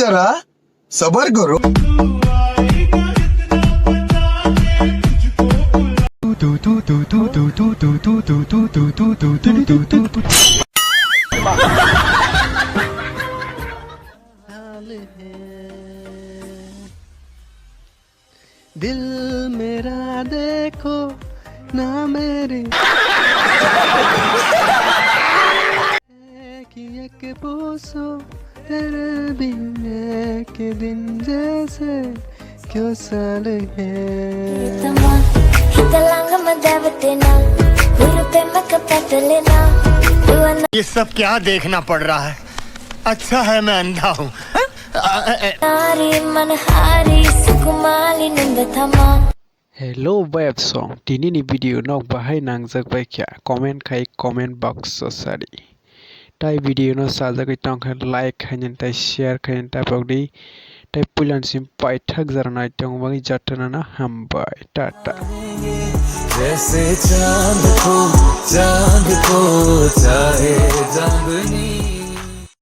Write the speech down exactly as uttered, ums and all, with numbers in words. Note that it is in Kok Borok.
जरा सबर करो। हाल है। दिल मेरा देखो ना मेरी। एक एक पूछो तेरे बिन एक दिन जैसे क्यों साल है। Hitalanga madavatina, guru pe makapatalina. ये सब क्या देखना पड़ रहा है? अच्छा है मैं अंधा हूँ। Hari manhari sukumali nanda thama. Hello web song, tini ni video nok bahai nangjak bai kha, comment khai comment box o sadi. Tai video no sajagwi tongkha, like khainani tai share khainani tapok di. Tai puilan sim paithak jara nai tong bagwi jatana no hambai, tata. जैसे चांद को, चांद को चाहे चांदनी।